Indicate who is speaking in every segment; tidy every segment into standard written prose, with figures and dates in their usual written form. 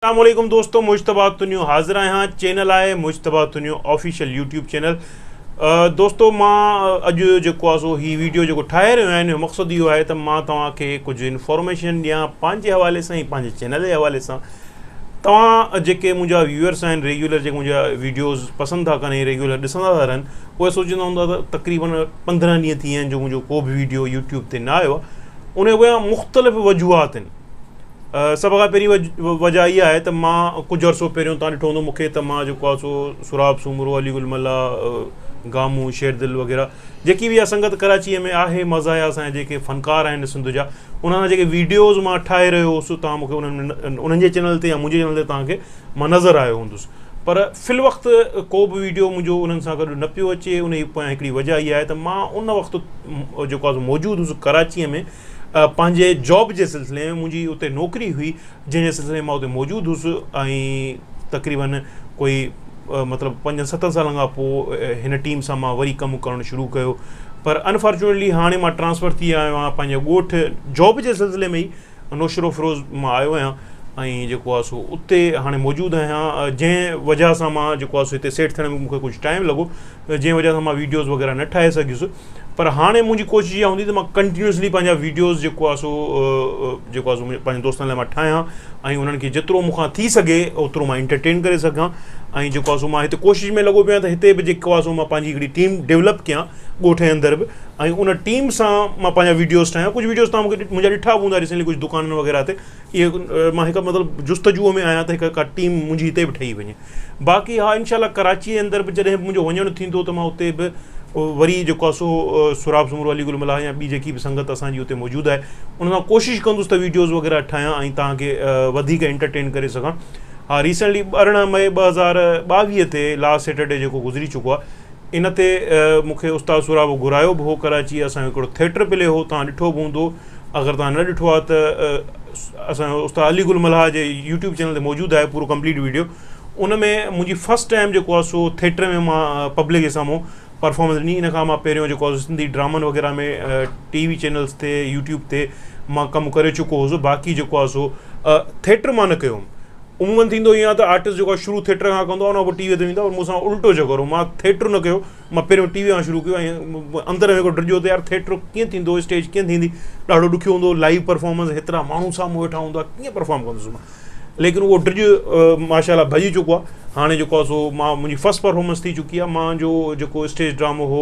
Speaker 1: السلام عليڪم دوستو مجتبيٰ تنيو حاضر آهيان چينل آهي Mujtaba Tunio official YouTube channel دوستو مان اڄ جيڪو آهي سو هي ويڊيو جيڪو ٺاهي رهيو آهيان ان جو مقصد اهو آهي ته مان توهان کي ڪجهه انفارميشن ڏيان پنهنجي حوالي سان ۽ پنهنجي چينل جي حوالي سان توهان جيڪي منهنجا ويورس آهن ريگيولر جيڪي منهنجا ويڊيوز پسند ٿا ڪن ۽ ريگيولر ڏسندا ٿا رهن اهي سوچيندا هوندا ته تقريبن 15 ڏينهن ٿي ويا آهن جو منهنجو ڪو به ويڊيو يوٽيوب تي نه آيو آهي ان جي پويان مختلف وجوهات آهن سڀ کان پهرين وجهه اها آهي ته مان ڪجهه عرصو پهريون تان ڏٺو هوندو مون کي ته مان جيڪو آهي سو سهراب سومرو، علي گل ملاح، گامون، شير دل وغيره جيڪي به اها سنگت ڪراچيء ۾ آهي مزاحيه اسان جا جيڪي فنڪار آهن سنڌ جا انهن سان جيڪي ويڊيوز مان ٺاهي رهيو هوس تان مون کي انهن انهن جي چينل تي يا منهنجي چينل تي تان کي مان نظر آيو هوندس پر في الوقت ڪو به ويڊيو منهنجو انهن سان گڏ نه پيو اچي ان جي پويان هڪڙي وجهه اها آهي ته مان ان وقت جيڪو آهي سو موجود هوس ڪراچيء ۾ پنهنجي جاب جي سلسلي ۾ منهنجي اتي نوڪري هئي جنهن جي سلسلي ۾ مان اتي موجود هيس ۽ تقريبن ڪوئي مطلب پنجن ستن سالن کان پوء هن ٽيم سان مان وري ڪم ڪرڻ شروع ڪيو پر انفارچونيٽلي هاڻي مان ٽرانسفر ٿي آيو آهيان پنهنجي ڳوٺ جاب جي سلسلي ۾ ئي نوشهروفيروز مان آيو آهيان ۽ جيڪو آهي سو اتي هاڻي موجود آهيان جنهن وجه سان مان جيڪو آهي سو هتي سيٽ ٿيڻ ۾ مون کي ڪجهه ٽائيم لڳو جنهن وجه سان مان ويڊيوز وغيره نه ٺاهي سگهيس پر هاڻي منهنجي ڪوشش اها هوندي ته مان ڪنٽينيوسلي پنهنجا ويڊيوز جيڪو آهي سو جيڪو آهي سو پنهنجي دوستن لاء مان ٺاهيان ۽ انهن کي جيترو مون کان ٿي سگهي اوترو مان انٽرٽين ڪري سگهان ۽ جيڪو آهي سو مان هتي ڪوشش ۾ لڳو پيو آهيان ته هتي به جيڪو آهي سو مان پنهنجي هڪڙي ٽيم ڊيولپ ڪيان ڳوٺ جي اندر به ۽ ان ٽيم سان مان پنهنجا ويڊيوز ٺاهيان ڪجهه ويڊيوز تان مونکي منهنجا ڏٺا به هوندا ريسنٽلي ڪجهه دڪانن وغيره تي اهي مان هڪ مطلب جستجو ۾ آهيان ته هڪ ڪا ٽيم منهنجي هتي به ٺهي وڃي باقي ها انشاء الله ڪراچي جي اندر به جڏهن به منهنجو وڃڻ ٿيندو ته مان اتي به وري جيڪو آهي سو سهراب سومرو علي گل ملاح يا ٻي جيڪي به سنگت اسان جي اتي موجود آهي ان سان ڪوشش ڪندس ته ويڊيوز وغيره ٺاهيان ۽ توهان کي وڌيڪ انٽرٽين ڪري سگهان ها ريسنٽلي 18 مئي 2022 تي لاسٽ سيٽرڊي جيڪو گذري چڪو آهي ان تي مون کي استاد سهراب گهرايو به هو ڪراچي اسان جو هڪڙو ٿيٽر پلي هو توهان ڏٺو به هوندو اگر توهان نه ڏٺو آهي ته اسان جو استاد علي گل ملاح جي يوٽيوب چينل تي موجود آهي پورو ڪمپليٽ ويڊيو ان ۾ منهنجي فرسٽ ٽائيم جيڪو آهي سو ٿيٽر ۾ مان پبلڪ جي سامهون پرفارمنس ڏني ان کان مان پهريون جيڪو آهي سنڌي ڊرامن وغيره ۾ ٽي وي چينلز تي يوٽيوب تي مان ڪم ڪري چڪو هوس باقي جيڪو آهي سو ٿيٽر مان نه ڪيو هوم عمومن ٿيندو ائين آهي ته آرٽسٽ جيڪو آهي شروع ٿيٽر کان ڪندو آهي ان کان پوء ٽي وي تي ويندو آهي پر مون سان الٽو چڪر هو مان ٿيٽر نه ڪيو مان پهريون ٽي وي کان شروع ڪيو ۽ اندر ۾ هڪڙو ڊڄو ته يار ٿيٽر ڪيئن ٿيندو اسٽيج ڪيئن ٿيندي ڏاڍو ڏکيو هوندو لائيو پرفارمنس هيترا ماڻهو سامهون ويٺا هوندا ڪيئن پرفارم ڪندس مان ليڪن اهو ڊڄ ماشاء الله ڀڄي چڪو آهي هاڻي جيڪو آهي سو مان منهنجي فرسٽ پرفارمنس ٿي چڪي آهي مان جو جيڪو اسٽيج ڊرامو هو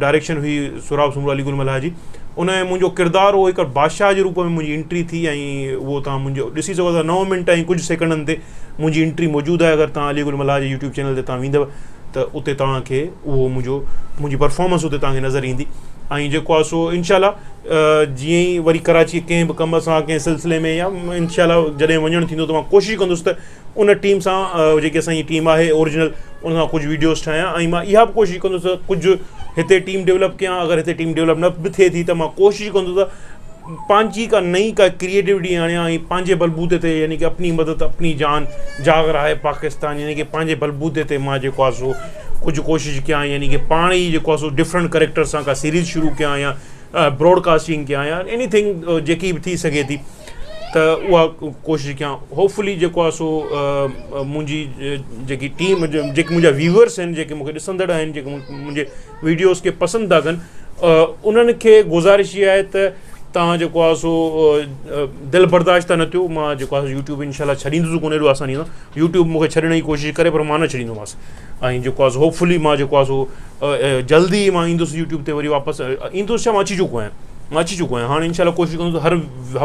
Speaker 1: ڊائريڪشن هئي سهراب سومرو علي گل ملاح جي ان ۾ منهنجو ڪردار هو هڪ بادشاهه جي روپ ۾ منهنجي انٽري ٿي ۽ اهو تان منهنجو ڏسي سگهو ٿا 9 منٽ ۽ ڪجهه سيڪنڊن تي منهنجي انٽري موجود آهي اگر تان علي گل ملاح جي يوٽيوب چينل تي تان ويندو ته اتي توهان کي اهو منهنجو منهنجي پرفارمنس اتي توهان کي نظر ايندي ۽ جيڪو آهي سو انشاء الله جيئن ئي وري ڪراچي ڪنهن به ڪم سان ڪنهن سلسلي ۾ يا انشاء الله جڏهن وڃڻ ٿيندو ته مان ڪوشش ڪندس ته ان ٽيم سان جيڪي اسان جي ٽيم آهي اوريجنل ان سان ڪجهه ويڊيوز ٺاهيان ۽ مان اها به ڪوشش ڪندس ته ڪجهه هتي ٽيم ڊيولپ ڪيان اگر هتي ٽيم ڊيولپ نه به ٿئي ٿي ته مان ڪوشش ڪندس ته پنهنجي ڪا نئين ڪا ڪريئيٽوٽي آڻيان ۽ پنهنجي بلبوتي تي يعني ڪه اپني مدد اپني جان جاگ رها هي پاڪستان يعني ڪه پنهنجي بلبوتي تي مان جيڪو آهي سو ڪجهه ڪوشش ڪيان يعني ڪه پاڻ ئي جيڪو آهي سو ڊفرنٽ ڪريڪٽر سان ڪا سيريز شروع ڪيان يا براڊ ڪاسٽنگ ڪيان يا ايني ٿنگ جيڪي به ٿي سگهي ٿي ته اها ڪوشش ڪيان هوپ فلي جيڪو آهي سو منهنجي جيڪي ٽيم جيڪي منهنجا ويورس آهن جيڪي مونکي ڏسندڙ آهن جيڪي منهنجي ويڊيوز کي پسند ٿا ڪن انهن کي گذارش اها آهي ته توهان جيڪو آهي سو دل برداشت نه ٿيو مان جيڪو آهي يوٽيوب انشاء الله ڇڏيندس ڪونه ايڏو آساني سان يوٽيوب مونکي ڇڏڻ جي ڪوشش ڪري پر مان نه ڇڏيندومانس ۽ جيڪو آهي سو هوپ فلي مان جيڪو آهي سو جلدي مان ايندس يوٽيوب تي وري واپس ايندس ڇا مان اچي چڪو آهيان مان اچي چڪو آهيان هاڻي انشاء الله ڪوشش ڪندس هر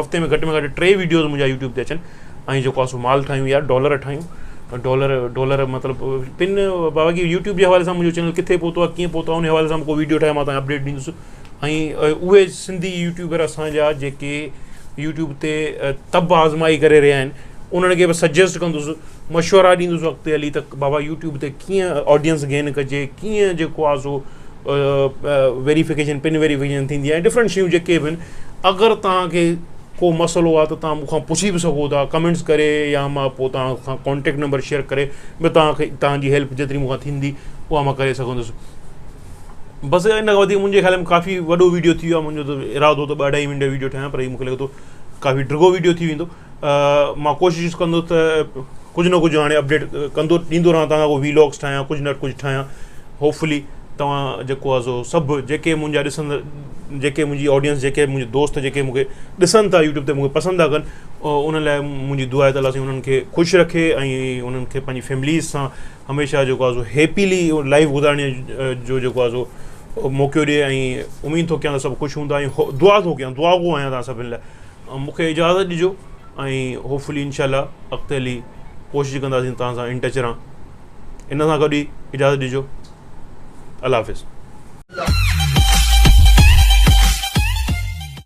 Speaker 1: هفتي ۾ گهٽ ۾ گهٽ 3 ويڊيوز منهنجا يوٽيوب تي اچن ۽ جيڪو آهي سو مال ٺاهيون يار ڊالر ٺاهيون ڊالر ڊالر مطلب پن باقي يوٽيوب جي حوالي سان منهنجو چينل ڪٿي پهتو آهي ڪيئن پهتو آهي ان حوالي سان ڪو ويڊيو ٺاهي مان تان اپڊيٽ ڏيندس ۽ اهي سنڌي يوٽيوبر اسان جا جيڪي يوٽيوب تي طب آزمائي ڪري رهيا آهن انهن کي به سجيسٽ ڪندس مشورا ڏيندس اڳتي هلي ته بابا يوٽيوب تي ڪيئن آڊينس گين ڪجي ڪيئن جيڪو آهي سو ويريفڪيشن پن ويريفڪيشن ٿيندي آهي ڊفرنٽ شيون جيڪي به آهن اگر توهان کي ڪو مسئلو آهي ته توهان مون کان پڇي به سگهو ٿا ڪمينٽس ڪري يا مان پوء توهان کان ڪانٽيڪٽ نمبر شيئر ڪري به توهان کي توهان جي هيلپ جيتري مون کان ٿيندي اها مان ڪري سگهندس بس ان کان وڌيڪ منهنجي خيال ۾ ڪافي وڏو ويڊيو ٿي ويو آهي منهنجو ته ارادو ته ٻه اڍائي منٽ جو ويڊيو ٺاهيان پر هي مون کي لڳي ٿو ڪافي ڊگهو ويڊيو ٿي ويندو. مان ڪوشش ڪندس ته ڪجهه نه ڪجهه هاڻي اپڊيٽ ڪندو ڏيندو رهان توهان کان ويلاگس ٺاهيان ڪجهه نه ڪجهه ٺاهيان هوپفلي توهان جيڪو آهي سو سڀ جيڪي منهنجا ڏسندڙ جيڪي منهنجي آڊينس جيڪي منهنجا دوست جيڪي مونکي ڏسن ٿا يوٽيوب تي مونکي پسند ٿا ڪن انهن لاء منهنجي دعا آهي ته الله سائين انهن کي خوش رکي ۽ انهن کي پنهنجي فيمليز سان هميشه جيڪو آهي سو هيپيلي لائف گذارڻ جو جيڪو آهي سو موقعو ڏي ۽ اميد ٿو ڪيان ته سڀ خوش هوندا ۽ دعا ٿو ڪيان دعا گو آهيان توهان سڀني لاء مونکي اجازت ڏجو ۽ هوپفلي انشاء الله اڳتي هلي ڪوشش ڪنداسين توهان سان ان ٽچ رهان ان سان گڏ ئي اجازت ڏجو الله حافظ.